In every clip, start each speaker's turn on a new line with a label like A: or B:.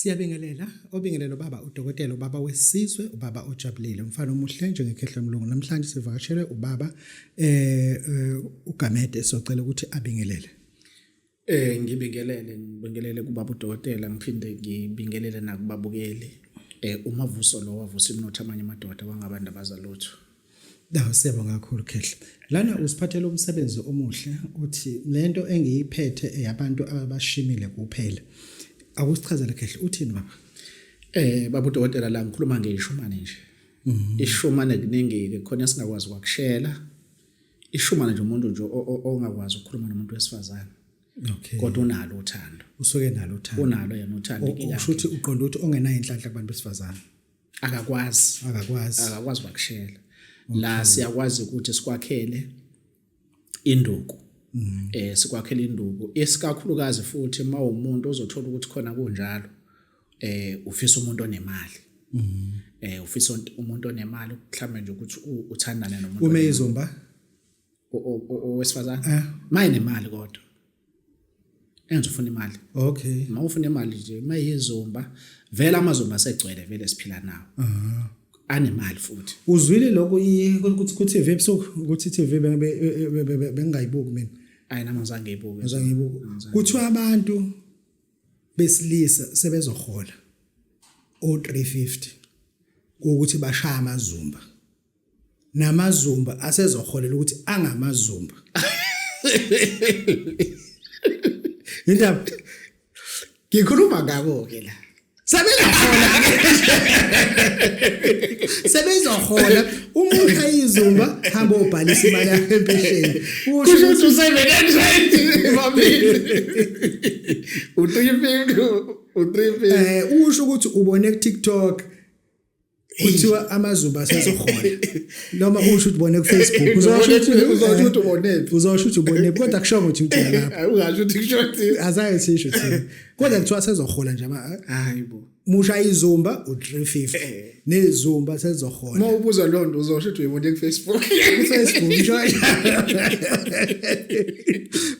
A: Siyabingelela, obingelela ubaba udokotela, ubaba wesizwe, ubaba ojabulile, umfana omuhle njengekhehla mlungu. Namhlanje sivakashelwe ubaba uGamede, socela ukuthi abingelele.
B: Ngibingelele, ngibingelele kubaba udokotela, ngiphinde ngibingelele nakubabukeli. Umavuso lo wavusa iminotho amanye amadoda wangabantu abazalutho.
A: Dawu siyabonga kakhulu Khehla. Lana usiphathele umsebenzi omuhle uthi lento engiyiphethe eyabantu ababashimile kuphela. Akusichazele Khehla uthini baba?
B: Baba udokotela la ngikhuluma ngeshumane nje. Ishumane kuningi ke khona esingakwazi kwakushela. Ishumane nje umuntu nje ongakwazi ukukhuluma nomuntu wesifazane.
A: Okay.
B: Kodwa unalo uthando.
A: Usuke nalo uthando.
B: Unalo yena uthando.
A: Usho ukuthi uqonda ukuthi ongenayo inhlanhla kubantu besifazane.
B: Akakwazi.
A: Akakwazi.
B: Akakwazi kwakushela. La siyakwazi ukuthi sikwakhele induku. Sikwakhele induku isikakhulukazi futhi mawumuntu ozothola ukuthi khona kunjalo. Ufisa umuntu onemali. Ufisa umuntu onemali mhlawumbe nje ukuthi uthandane nomuntu.
A: Ume izumba
B: owesifazane. Maye nemali kodwa. Enze ufuna imali.
A: Okay.
B: Mawufuna imali nje mayizumba vele amazumba asegcwele vele siphila nawo. Anemali futhi.
A: Uzwile lokho ukuthi ku TV ebusuku ukuthi TV bengayibuki mina.
B: Ayi nami ngizange ngiyibuke.
A: Ngizange ngiyibuke. Kuthiwa abantu besilisa sebezohola o350 ukuthi bashaya amazumba. Namazumba asezoholela ukuthi angamazumba. Indaba
B: ngikhuluma ngako ke la.
A: Sebezohola sebezohola uma ushaya izumba hamba obhalisa imali yakho empesheni.
B: Kusho ukuthi u700 mabili. U350 u350.
A: Usho ukuthi ubone ku TikTok kuthiwa amazuba asezohola noma usho ukuthi ubone ku Facebook
B: uzosho ukuthi uzosho ukuthi ubone
A: uzosho ukuthi ubone kodwa kushongo ukuthi uthi
B: lapha ungasho ukuthi kusho ukuthi
A: azange sisho thina kodwa kuthiwa sezohola nje ama
B: hayibo
A: musha izumba u350 nezumba sezohola
B: uma ubuza loo nto uzosho ukuthi uyibone ku Facebook
A: ku Facebook ngisho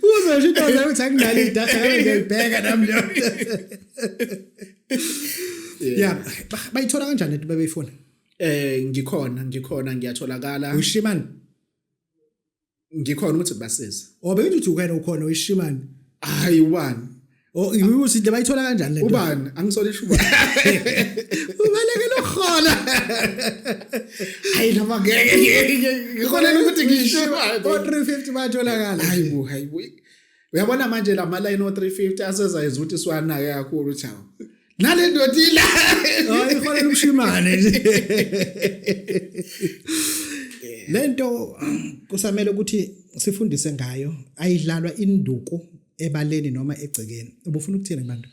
A: uzosho into ukuthi akunalo idatha ngabe ngiyayibheka nami leyo. Yeah, bayithola kanjani lento bebeyifuna?
B: Ngikhona ngiyatholakala.
A: Uyishimani?
B: Ngikhona ukuthi basize.
A: Oh bengithi uthi wena ukhona uyishimani.
B: Hayi ubani?
A: Oh ukuthi into bayithola kanjani
B: lento? Ubani? Angisole ishumani.
A: Ubalekela ukuhola.
B: Hayi noma ngeke ngiholela ukuthi ngishimane.
A: O 350 bayatholakala.
B: Hayibo hayibo. Uyabona manje la malayini o 350 asezayenza ukuthi siwanake kakhulu ukuthi hawu. Nale ndoda ila.
A: Hayi iholela umshimane nje. Lento kusamele ukuthi sifundise ngayo ayidlalwa induku ebaleni noma egcekeni. Ubufuna ukuthini kubantu?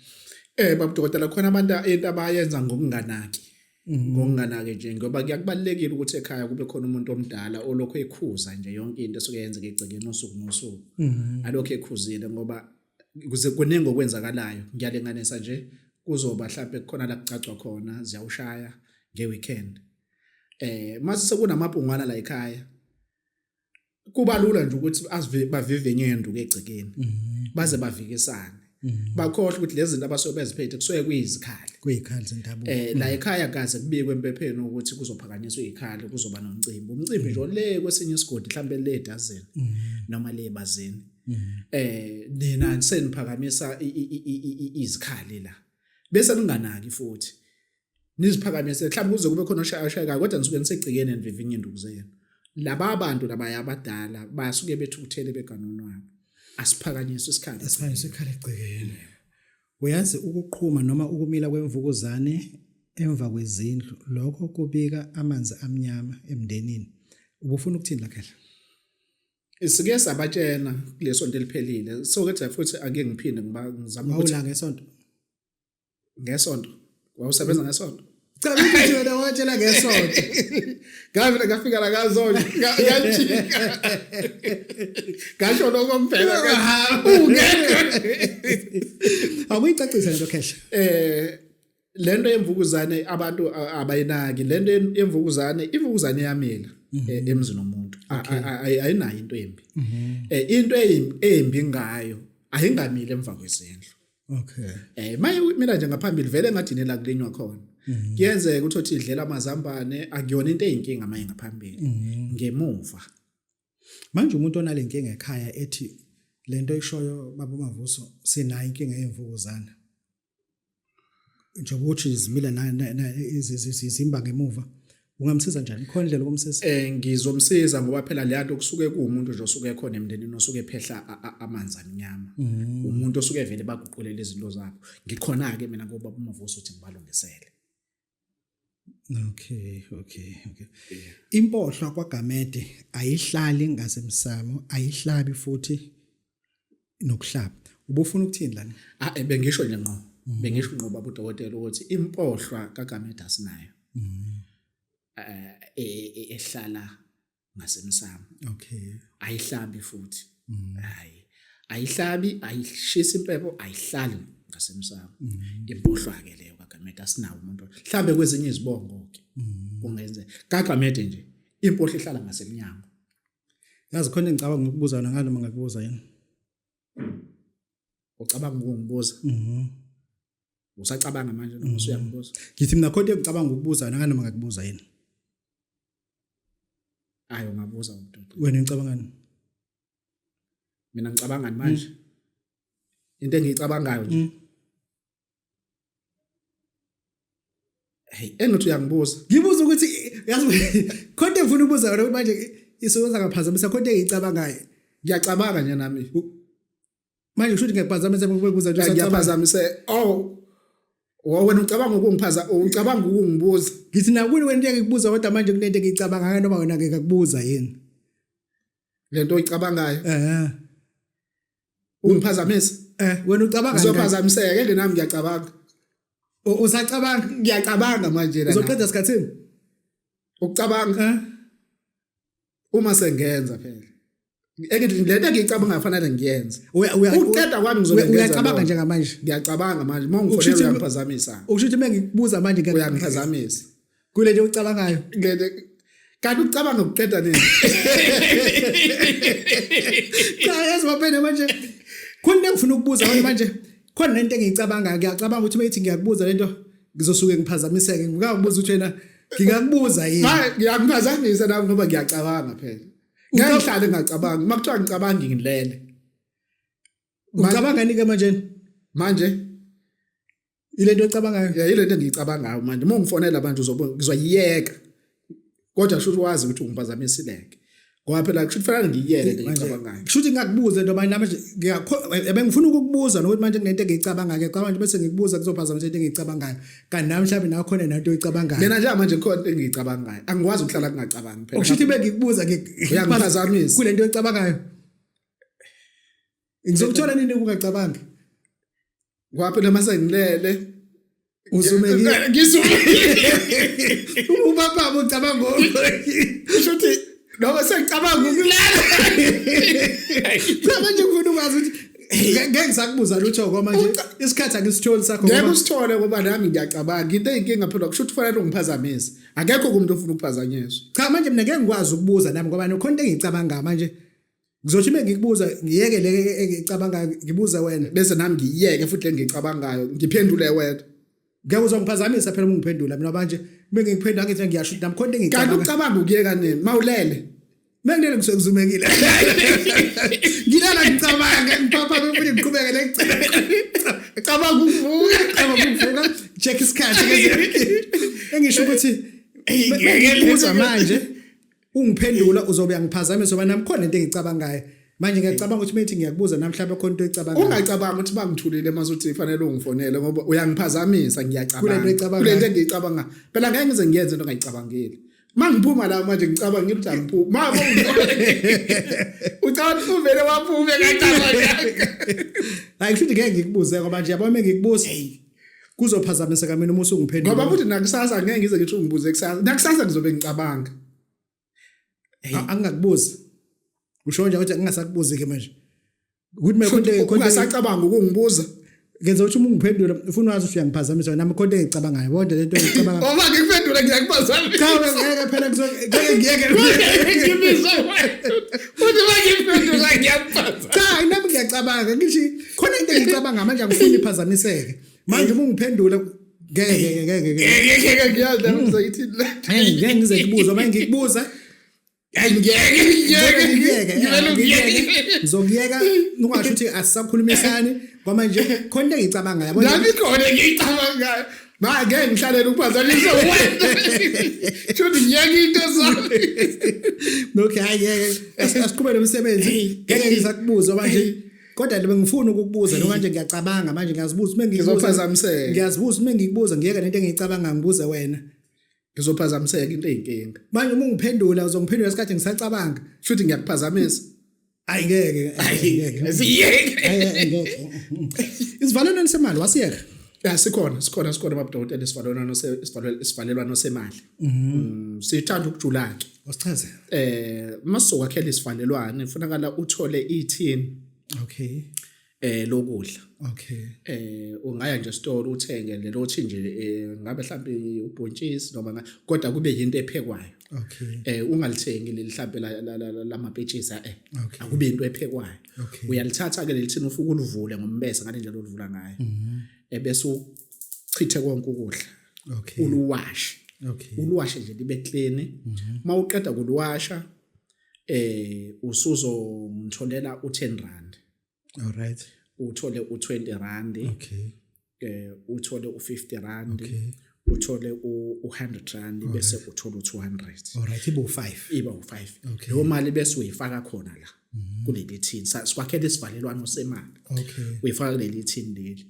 B: Baba dokotela khona abantu into abayenza ngokunganaki. Ngokunganaki nje ngoba kuyakubalekile ukuthi ekhaya kube khona umuntu omdala olokhu ekhuza nje yonke into esuke yenzeka egcekeni usuku nosuku. Alokhu ekhuzile ngoba kuze kuningi okwenzakalayo. Ngiyalinganisa nje kuzoba mhlawumbe kukhona la kucacwa khona ziyawushaya ngeweekend. Mase sekunamabhungwana la ekhaya kuba lula nje ukuthi bavivinye induku egcekeni baze bavikisane bakhohle ukuthi lezi zinto abasuke beziphethe kusuke kuyizikhali
A: kuyikhali zendabuko
B: la ekhaya kaze kubikwe empepheni ukuthi kuzophakanyiswa izikhali kuzoba nomcimbi umcimbi nje le kwesinye isigodi mhlambe le dozen noma le bazini nina seniphakamisa izikhali la bese ninganaki futhi niziphakamise mhlawumbe kuze kube khona oshayashayekayo kodwa nisuke nisegcekeni nivivinya induku zenu laba abantu labaya abadala basuke bethukuthele beganonwabo asiphakanyiswe isikhali
A: asiphakanyiswe isikhali egcekeni uyazi ukuqhuma noma ukumila kwemvukuzane emva kwezindlu lokho kubika amanzi amnyama emndenini ubufuna ukuthini la khehla
B: Sike sabatshena kulesonto eliphelile so ke futhi ake ngiphinde ngizama
A: ukuthi wawula ngesonto
B: ngesonto wawusebenza ngesonto
A: cha ukuthi wena watshela ngesonto
B: ngavele ngafika la kazonto ngajika ngasho lokho kuphela ungekho
A: akuyicacisa lento khehla
B: lento yemvukuzane abantu abayinaki lento yemvukuzane imvukuzane iyamila emzini womuntu ayinayo into embi into embi ngayo ayingamile emva kwezindlu.
A: Okay.
B: Maye mina nje ngaphambili vele engadini la kulinywa khona. Kuyenzeka ukuthi othi idlela amazambane akuyona into eyinkinga maye ngaphambili. Ngemuva.
A: Manje umuntu onale nkinga ekhaya ethi lento oyishoyo baba Mavuso sinayo inkinga yemvukuzane. Njengoba uthi zimila na izimba ngemuva ungamsiza njani? Ikhona indlela yokumsiza?
B: Ngizomsiza ngoba phela le nto kusuke kuwumuntu nje osuke ekhona emndenini osuke ephehla amanzi amnyama. Umuntu osuke vele baguqulela izinto zabo. Ngikhona ke mina ngoba uMavuso uthi ngibalungisele.
A: Okay. Impohlwa kwaGamede ayihlali ngasemsamo, ayihlabi futhi nokuhlaba. Ubufuna ukuthini lana?
B: Bengisho nje ngqo. Bengisho ngqo baba udokotela ukuthi impohlwa kaGamede asinayo. Ehlala ngasemsamo.
A: Okay.
B: Ayihlabi futhi. Hayi. Ayihlabi, ayishisa impepho, ayihlali ngasemsamo. Impohlwa ke leyo kaGamede asinawo umuntu. Mhlambe kwezinye izibongo ke. Kungenzeka. KaGamede nje impohlo ihlala ngasemnyango.
A: Yazi khona engicabanga ukubuza wena nganoma ngakubuza yini?
B: Ucabanga ukungibuza? Usacabanga manje noma usuyangibuza?
A: Ngithi mina khona engicabanga ukubuza wena nganoma ngakubuza yini?
B: Ayi ungabuza umuntu.
A: Wena ngicabangani?
B: Mina ngicabangani manje? Into engiyicabangayo nje. Hey, engithi uyangibuza.
A: Ngibuza ukuthi yazi khona engifuna ukubuza wena manje isebenza ngaphazamisa khona engiyicabangayo.
B: Ngiyacabanga nje nami.
A: Manje kusho ukuthi ngiyaphazamisa ngokubuza
B: nje usacabanga. Ngiyaphazamise. Oh. Wena ucabanga ukungiphaza, ucabanga ukungibuza.
A: Ngithi nakuni wena into engikubuza kodwa manje kunento engiyicabangayo noma wena ngeke kubuza yini?
B: Lento oyicabangayo. Ungiphazamisa?
A: Wena ucabanga
B: ngizophazamiseka ke nami ngiyacabanga.
A: Usacabanga?
B: Ngiyacabanga manje
A: la. Uzoqeda sikhathini?
B: Ukucabanga? Uma sengenza phela. Engithi lento engiyicabanga kufanele ngiyenze. Uqeda kwami ngizobe
A: ngenza. Uyacabanga njengamanje?
B: Ngiyacabanga manje. Uma ngifonela uyangiphazamisa.
A: Ukusho ukuthi mengikubuza manje
B: uyangiphazamisa.
A: Kule nto ucabangayo.
B: Kanti ucabanga ukuqeda nini?
A: Cha yazi baphene manje. Khona engifuna ukubuza wena manje. Khona lento engiyicabangayo ngiyacabanga ukuthi meyithi ngiyakubuza lento ngizosuke ngiphazamiseke. Ngikakubuza ukuthi wena ngingakubuza yini?
B: Manje ngiyakuphazamisa nami ngoba ngiyacabanga phela. Ngeke ngihlale ngingacabangi. Uma kuthiwa ngicabangi ngilele.
A: Ucabanga nini ke manje?
B: Manje
A: Ile nto ocabangayo?
B: Yeah, ile nto engiyicabangayo manje. Uma ungifonela manje uzobona ngizoyiyeka. Kodwa kusho ukuthi wazi ukuthi ungiphazamisileke. Ngoba phela kusho ukuthi fanele ngiyiyeke lento engiyicabangayo.
A: Kusho ukuthi ngingakubuza into manje manje ngiyakho bengifuna ukukubuza nokuthi manje kunento engiyicabangayo. Ngiyacabanga nje bese ngikubuza kuzophazamisa into engiyicabangayo. Kanti nami mhlawumbe nawe khona nento oyicabangayo.
B: Mina nje manje khona into engiyicabangayo. Angikwazi ukuhlala ngingacabangi
A: phela. Okusho ukuthi bengikubuza
B: uyangiphazamisa.
A: Kule nto oyicabangayo. Ngizokuthola nini ungacabangi?
B: Ngoba phela mase ngilele
A: Uzumekile.
B: Ngizumekile.
A: Ubaba ucabanga
B: kusho ukuthi noma sengicabanga ukulala.
A: Cha manje ngifuna ukwazi ukuthi ngeke ngisakubuza lutho ngoba manje isikhathi angisitholi sakho
B: Ngeke usithole ngoba nami ngiyacabanga into eyinkinga phela kusho ukuthi kufanele ungiphazamise. Akekho kumuntu ofuna ukuphazanyiswa.
A: Cha manje mina ngeke ngikwazi ukubuza nami ngoba khona into engiyicabanga manje. Ngizothi uma ngikubuza ngiyeke le engicabangayo ngibuze wena
B: bese nami ngiyeke futhi le ngicabangayo ngiphendule wena.
A: Ngeke uzongiphazamisa phela uma ungiphendula mina manje uma ngikuphendula ngithi ngiyasho nami khona into
B: engicabanga. Kanti ucabanga ukuyeka nini mawulele?
A: Mengilele ngisuke ngizumekile. Ngilala ngicabanga ngiphapha futhi ngiqhubeke le
B: Cabanga ukuvuka,
A: cabanga ukuvuka, check isikhathi ke. Engisho ukuthi ngikubuza manje ungiphendula uzobe uyangiphazamisa ngoba nami khona into engicabangayo. Manje ngiyacabanga ukuthi methi ngiyakubuza nami mhlawumbe khona into oyicabangayo.
B: Ungacabanga ukuthi bangithulile mase uthi fanele ungifonele ngoba uyangiphazamisa ngiyacabanga.
A: Kule
B: nto engiyicabanga. Phela ngeke ngize ngiyenze into engayicabangile. Mangiphuma la manje ngicabanga ukuthi angiphumi. Mama ucabanga uvele waphume ngacabanga.
A: Hayi kusho ukuthi ngeke ngikubuze ngoba nje yabona mengikubuza kuzophazamiseka mina uma usungiphendula.
B: Ngoba futhi nakusasa ngeke ngize ngithi ungibuze kusasa. Nakusasa ngizobe ngicabanga.
A: Angingakubuzi. Usho nje ukuthi angingasakubuzi ke manje. Ukuthi
B: manje ungasacabanga ukungibuza.
A: Ngenza ukuthi uma ungiphendula ufuna wazi ukuthi uyangiphazamisa nami khona into engicabangayo bonke lento engicabanga.
B: Uma ngikuphendula ngiyakuphazamisa.
A: Cha ngeke phela ngeke ngiyeke.
B: Ngibizwe wena. Uthi uma ngikuphendula ngiyakuphazamisa.
A: Cha nami ngiyacabanga. ngiyacabanga ngithi khona into engicabanga manje angifuni iphazamiseke manje uma ungiphendula ngeke ngeke ngeke
B: Ngeke ngiyazi nami ngizoyithini le.
A: Hey, ngeke ngize ngikubuze uma ngikubuza
B: Hayi ngeke ngeke
A: ngiyeke
B: ngeke ngiyeke.
A: ngizokuyeka ungasho ukuthi asisakhulumisani ngoba nje khona into engicabanga yabo
B: Nami khona ngiyicabangayo. Ma ngeke ngihlalele ukuphazamisa wena. Shuthi ngiyeke into zami.
A: Okay, hayi ngeke asiqhubele umsebenzi ngeke ngisakubuza manje kodwa nje bengifuna ukukubuza noma nje ngiyacabanga manje ngiyazibuza uma ngikubuza
B: Ngizophazamiseka.
A: ngiyazibuza uma ngikubuza ngiyeke lento engiyicabanga ngibuze wena
B: Ngizophazamiseka into eyinkinga.
A: manje uma ungiphendula uzongiphendula isikhathi ngisacabanga
B: Shuthi ngiyakuphazamisa.
A: hayi ngeke hayi ngeke
B: Siyeke.
A: Hayi, ngeke isivalelwano semali wasiyeka
B: Ya sikhona sikhona sikhona babudokotela isivalelwano se isivalelwano semali. Mm sithanda ukujula ke.
A: wasichaze
B: Masokwakhela isivalelwano kufunakala uthole ithini
A: okay
B: lokudla.
A: Okay
B: Ungaya nje esitolo uthenge lelo thi nje ngabe mhlawumbe ubhontshisi noma kodwa kube yinto ephekwayo.
A: Okay
B: Ungalithengi leli mhlawumbe lamapetshisi akube into ephekwayo.
A: Okay.
B: Uyalithatha ke leli thini ufike ulivule ngombese ngale ndlela olivula ngayo. Ebese uchithe konke ukudla.
A: Okay.
B: Uluwashe.
A: Okay.
B: Uluwashe nje libe clean. Mawuqeda kuluwasha usuzongitholela u10 rand.
A: All right.
B: Uthole u20 rand.
A: Okay.
B: Uthole u50 rand.
A: Okay.
B: Uthole u100 rand bese uthola u200.
A: All right, ibo 5.
B: Iba u5.
A: Okay.
B: Leyo mali bese uyifaka khona la kuleli thini. Sikwakhela isivalelwano semali.
A: Okay.
B: Uyifaka kuleli thini leli.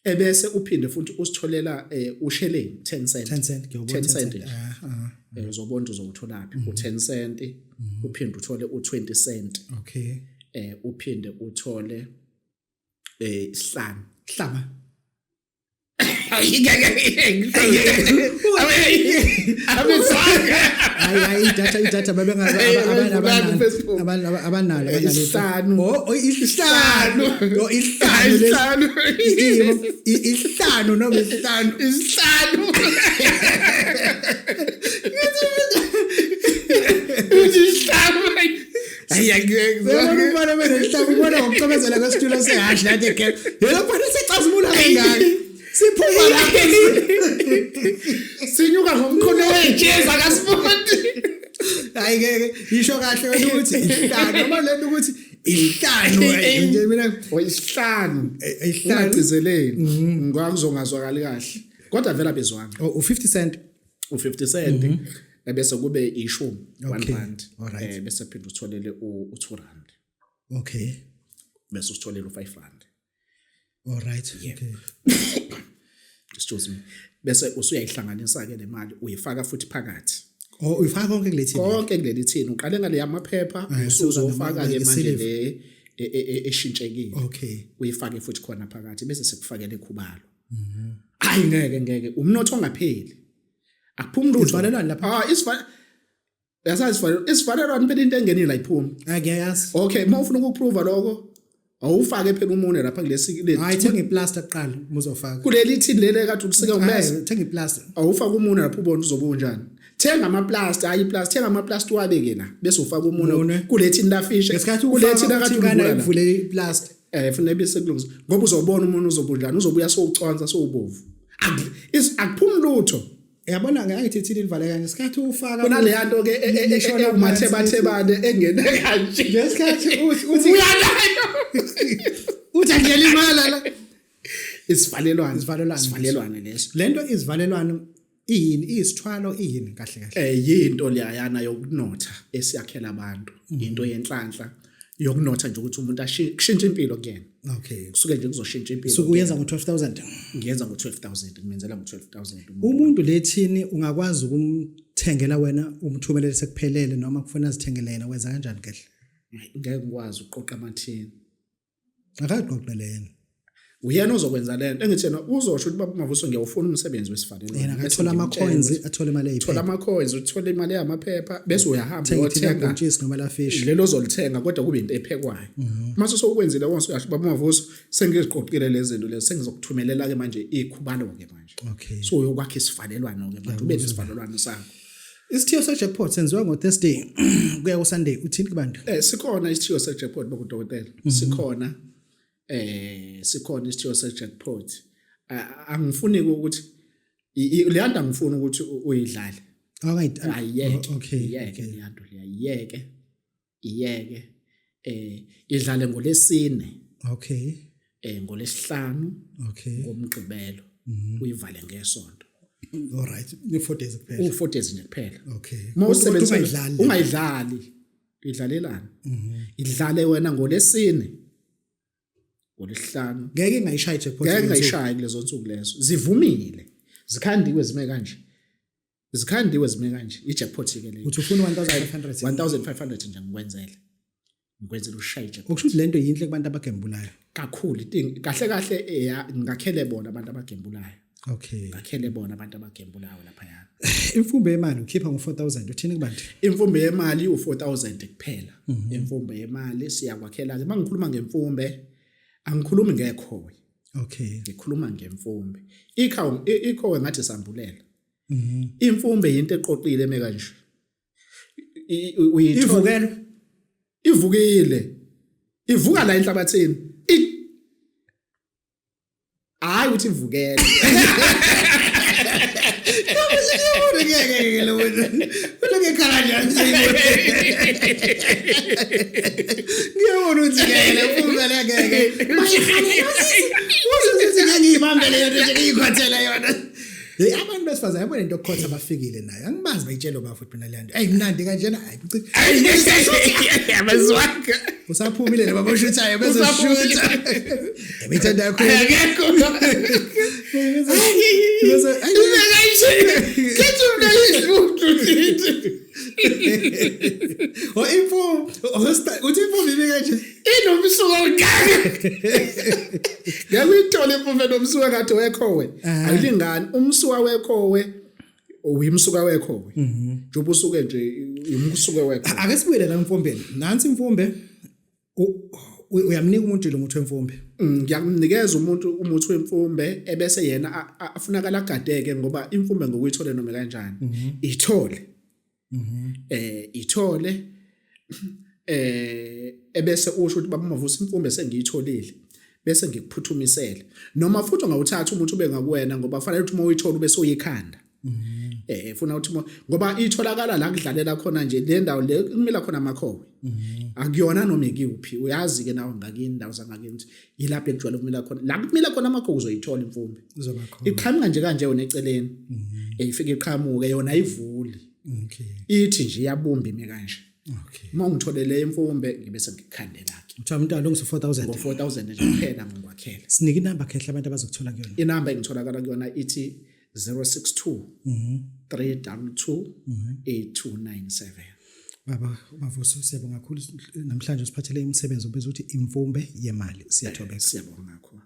B: Ebese uphinde futhi usitholela usheleni 10 cent.
A: 10 cent ngiyobona
B: 10 cent. nje.
A: Ah ah.
B: Uzobona uzowutholaphi u10 cent, uphinde uthole u20 cent.
A: Okay.
B: Uphinde uthole isihlanu.
A: Hlama. Hayi hayi idatha babengazi abanalo
B: Isihlanu.
A: Oh isihlanu. Oh isihlanu.
B: Isihlanu.
A: Isihlanu noma isihlanu.
B: Isihlanu. Isihlanu. Hayi angeke.
A: Uyabona umfana benenhlaba ubona ngokucomezela kwesitulo sehhashi lathi ke. Yena mfana secazimula kangaka. Siphuma lapha.
B: Sinyuka ngomkhono wejezi akasifundi.
A: Hayi ngeke isho kahle wena ukuthi isihlanu noma lento ukuthi isihlanu nje mina
B: Oh isihlanu.
A: Isihlanu.
B: Ungagcizeleli. Ngoba kuzongazwakali kahle. Kodwa vela bezwanga.
A: Oh u50 cent.
B: U50 cent. Ebese kube ishumi 1 rand.
A: Alright.
B: Bese phinde utholele u2 rand.
A: Okay.
B: Bese usitholele u5 rand.
A: All right. Okay.
B: Excuse me. Bese usuyayihlanganisa ke le mali uyifaka futhi phakathi.
A: Oh uyifaka konke kulethini.
B: Konke kuleli thini uqale ngale yamaphepha usuzofaka ke manje le eshintshekile.
A: Okay.
B: Uyifake futhi khona phakathi bese sekufakela ikhubalo. Hayi ngeke ngeke umnotho ongapheli. Akuphumi lutho.
A: Isivalelwano lapha.
B: Ah isivalelwano isivalelwano phela into engenile ayiphumi.
A: Angiyazi.
B: Okay, uma ufuna ukuprove lokho awufake phela umunwe lapha kulesi
A: Hayi thenga iplaster kuqala muzofaka.
B: Kuleli thini lele kade ulisika umbese.
A: Thenga iplaster.
B: Awufake umunwe lapha ubone uzobe unjani. Thenga amaplaster, hayi iplaster, thenga amaplaster wabeke la bese ufaka umunwe kulethini la fish.
A: Ngesikhathi ufaka
B: kulethini
A: akade uvule iplaster.
B: Fanele bese kulungisa ngoba uzobona umunwe uzobe unjani, uzobuya sowuconsa sowubovu. Akuphumi lutho.
A: Yabona ngeke thini livaleka ngesikhathi ufaka
B: kunale yanto ke ewumathebathebane engene kanje
A: ngesikhathi uthi
B: uyanayo
A: uthi angiyalimala la
B: isivalelwano
A: isivalelwano
B: leso
A: lento isivalelwano iyini isithwalo iyini kahle kahle
B: yinto leyana yokunotha esiyakhela abantu into yenhlanhla yokunotha nje ukuthi umuntu ashintshe impilo kuyena.
A: Okay.
B: Kusuke nje kuzoshintsha impilo.
A: So kuyenza ngo12000.
B: Ngiyenza ngo12000, ngimenzela ngo12000
A: umuntu. Lethini ungakwazi ukumthengela wena umthumelele sekuphelele noma kufuna azithengele yena wenza kanjani kahle?
B: Ngeke ngikwazi ukuqoqa amathini.
A: Akaqoqele yena.
B: Uyena ozokwenza lento engithi yena uzosho ukuthi baba Mavuso ngiyawufuna umsebenzi wesivalelwano.
A: Yena akathola ama coins, athole imali eyiphepha.
B: Thola ama coins, uthole imali yamaphepha bese uyahamba
A: uyothenga ubhontshisi noma la fish.
B: Lelo ozolithenga kodwa kube into ephekwayo. Mase sowukwenzile wonke uyasho baba Mavuso sengiziqoqile lezi zinto lezi sengizokuthumelela ke manje ikhubalo ke manje.
A: Okay.
B: So uyokwakha isivalelwano ke manje ube nesivalelwano sakho.
A: Isithiyo se-jackpot senziwa ngo-Thursday kuya ku-Sunday. Uthini kubantu?
B: Sikhona isithiyo se-jackpot bokudokotela. Sikhona sikhona isithiyo se-jackpot. Angifuni ukuthi leyanto angifuni ukuthi uyidlale.
A: Alright.
B: Ayiyeke.
A: Okay.
B: Iyeke leyanto leyiyeke. Iyeke. Idlale ngolesine.
A: Okay.
B: Ngolesihlanu.
A: Okay.
B: Ngomgqibelo. Uyivale ngesonto.
A: All right. Ni 4 days kuphela.
B: U 4 days nje kuphela.
A: Okay.
B: Uma usebenzisa
A: ungayidlali.
B: Ungayidlali. Idlalelani? Idlale wena ngolesine. Ngolesihlanu.
A: Ngeke ingayishayi jackpot.
B: Ngeke ngayishayi kulezo nsuku lezo. Zivumile. Zikhandiwe zime kanje. Zikhandiwe zime kanje. I-jackpot ke leyo.
A: Uthi ufuna 1500.
B: 1500 nje ngikwenzele. Ngikwenzela ushaya i-jackpot.
A: Okusho ukuthi lento yinhle kubantu abagembulayo.
B: Kakhulu inting kahle kahle eya ngakhele bona abantu abagembulayo.
A: Okay.
B: Ngakhele bona abantu abagembulayo lapha yana.
A: Imfumbe yemali ukhipha ngo4000 uthini kubantu?
B: Imfumbe yemali u4000 kuphela. Imfumbe yemali siyakwakhela ke mangikhuluma ngemfumbe angikhulumi ngekhowe.
A: Okay.
B: Ngikhuluma ngemfumbe. Ikhawu ikhowe ngathi sambulela. Imfumbe into eqoqile eme kanje.
A: Uyithola
B: ivukile. Ivuka la enhlabathini. Hayi uthi ivukele.
A: Ngeke lo wena. Uleke khala njani? Ngiyabona ukuthi ngeke le mfumbe le ngeke. Usho ukuthi ngeke ngiyibambele yona nje ngiyikhothele yona. Hey abantu besifazane yabona into yokukhotha abafikile nayo. Angibazi bayitshela ba futhi mina leyanto. Hey mnandi kanjena hayi
B: Abazwanga.
A: Usaphumile noma boshuthayo bezoshutha. Ebethanda kakhulu.
B: Akekho.
A: Bese
B: Kethu mnayidluthu.
A: Oh imfu, uthi imfu ibe kanje.
B: Inomsuka ungaka. Ngeke uyithole imfume nomsuka ngathi wekhowe. Ayilingani umsuka wekhowe. Uyimsuka wekhowe. Njengoba usuke nje umsuka wekhowe.
A: Ake sibuyele la emfumbeni. Nansi imfumbe. Uyamnika umuntu lo muthi wemfumbe.
B: Ngiyakunikeza umuntu umuthi wemfumbe ebese yena afunakala agadeke ngoba imfumbe ngokuyithole noma kanjani. Ithole. Ithole ebese usho ukuthi baba Mavuso imfumbe sengiyitholile bese ngikuphuthumisele noma futhi ungawuthatha umuthi ube ngakuwena ngoba fanele ukuthi uma uyithola ube soyikhanda. Funa ukuthi ngoba itholakala la kudlalela khona nje le ndawo le kumila khona amakhowe. Akuyona noma ikuphi uyazi ke nawe ngakini indawo zangakini ukuthi yilapho ekujwayele kumila khona la kumila khona amakhowe uzoyithola imfumbe.
A: Uzoba khona.
B: Iqhamuka nje kanje yona eceleni. Ifike iqhamuke yona ayivuli.
A: Okay.
B: Ithi nje iyabumba ime kanje.
A: Okay.
B: Uma ungitholele imfumbe ngibe sengikukhandela ke.
A: Uthiwa umuntu alungisa 4000.
B: Ngo 4000 nje kuphela ngikwakhela.
A: Sinike inamba khehla abantu abazokuthola kuyona.
B: Inamba engitholakala kuyona ithi 062 322 8297.
A: Baba Mavuso siyabonga kakhulu namhlanje usiphathele imisebenzi obizwa ukuthi imfumbe yemali. Siyathobeka.
B: Siyabonga kakhulu.